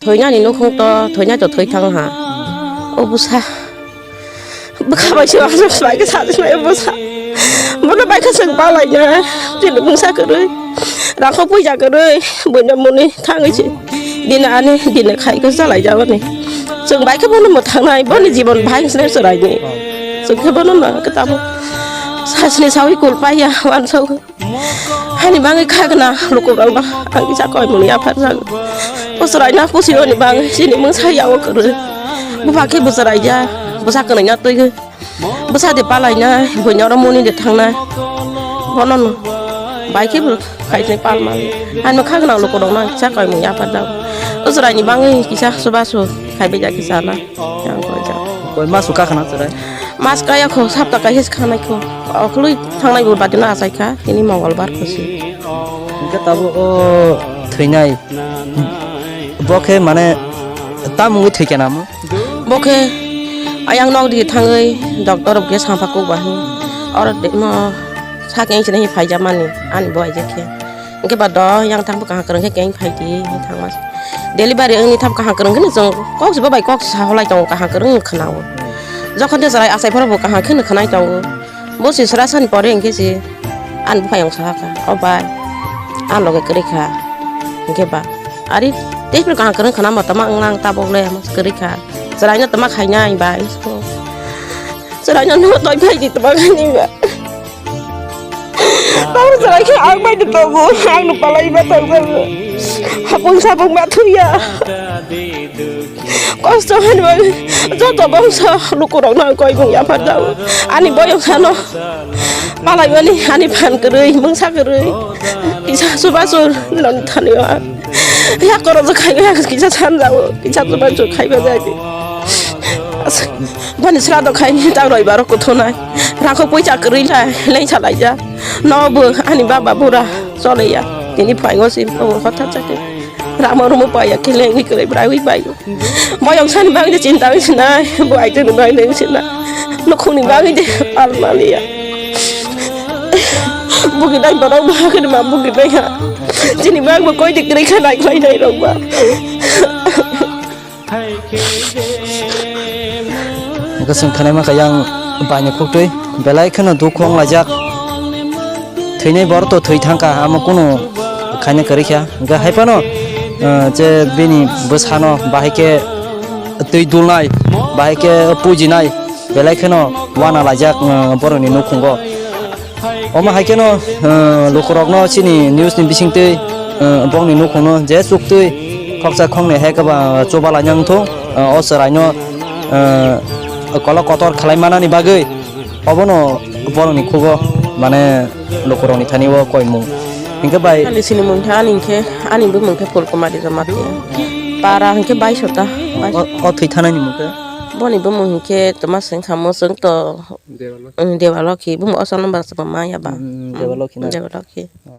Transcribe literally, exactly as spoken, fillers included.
Thoinani nukhung to, thoinai to thoi thang ha. O bwsa. Bwkha bai se aswk bai khe sajwk bai bwsa. Bono bai khe chwng palai na. Chini mungsa kwrwi. Rakho puija kwrwi. Buino muni thangwi se. Dina ani, dina khai khe chalai jabani. Chwng bai khe bono mwthangnai. Boni jibon bahai se chwraini. Chwng khe bono na khe tamo. Sasni sawi kul paiya, wansok. Hani bangwi khagna lukurokno ang kisa koimung yaphar jago. Bwswraina pusi oni bangwi chini mungsa yago kwrwi. Bupha khe bwswraija, bwsa kwnaina twi. Bwsa de palaina, buino oro muni de thangna. Bono no bai khe bo khaitwi palma. Hani khagna lukurokno ang kisa koimung yaphar jago. Bwswraini bangwi kisa subasu khaibai ja kisa na. Yang koi ja. Koi ma suka khana chwrai? Mas kaya kho, sapta kaisa se khanai kho. Okhului thangnai bo batino achai kha, tini Mongolbar kho si. Hingke tabuk o thwinai. Bo khe mane tamungwi thwikha namo? Bo khe ayang nok digi thangwi doctor rok khe sampha kok bahai. Oro de mo sakhe wngse nai phaijak mani ani bo aijak khe. Hingke ba do yang thang bo kaham kwrwng khe keng phai di, hing thangma. Delivery wngni thap kaham kwrwng khe chwng kok se bo bai kok se sa holai tongo, kaham kwrwng wng khna o. Jokhon de chwrai achai phano bo kaham khe khna tongo. Bo se sra sani pore hingke se ani buphang sa kha, "O bai, ang loge kwrwi kha." Hingke ba, "Ari, tei phano kaham kwrwng khna ma tama wng lang tabok le kwrwi kha. Chwrai no tama khaina bai." Chwrai no no toi phai di tama khaini ba. Tamo chwrai khe ang bai de tongo, ang no palai ma tong jago. Hapung sapung ma thuya. Kosto hwnwi joto bangsa lukurokno ang koimung yaphar jago. Ani boyong sano palaimani ani phan kwrwi, mungsa kwrwi, kisa chubachu nani thani o ang. Yakorok je khaiwi ang kisa sanjago, kisa chubachu khaiba jai di. Boni srado khaini ta roibaro kuthunai. Rakho poisa kwrwi lai, lengsa laijak. Nobo ani baba bura choleya. Tini phaingo si hotha chakhe. Rama rumo paya khe lengwi kwrwi bwraiwi bai. Boyong sani bagwi chinta wngsinai, bo aitwni bagwi wngsinai. Nukhungni bagwi de pal maliya. Bugi dai borok ba khe ma bugi dai ha. Chini bag bo koi de kwrwi kha nai khlai nai rok ba. Hwnkhe chwng thanai mankha yang baini khuktwi belai kheno dukhu wng laijak. Thwinai borok to thwi thangkha, amo kunu khaina kwrwi kha. Hwnkhe hai phano, eh, je bini bwsano bahai khe twi dulnai, bahai khe pujinai, belai kheno wana laijak, eh, borokni nukhungo. Omo hai kheno, eh, lukurokno chini news ni bisingtwi, eh, bongni nukhungno je chuktwi khoksa khoknwi hai khe ba chuba laina wngthung, eh, o chwraino, eh, kolok kotor khlai manani bagwi obono borokni khugo mane lukurokni thani o koimung. Hinkhe bai ani sinimung khe ani hinkhe ani bumung khe Phulkumari Jamatia. Para hinkhe Baisota. O, o thwi thanani mung khe? Boni bumung hinkhe toma seng khamung chwng to, Debaloki. Debaloki. Bumung oso number se bo maya ba. Mm, Debaloki na? Debaloki.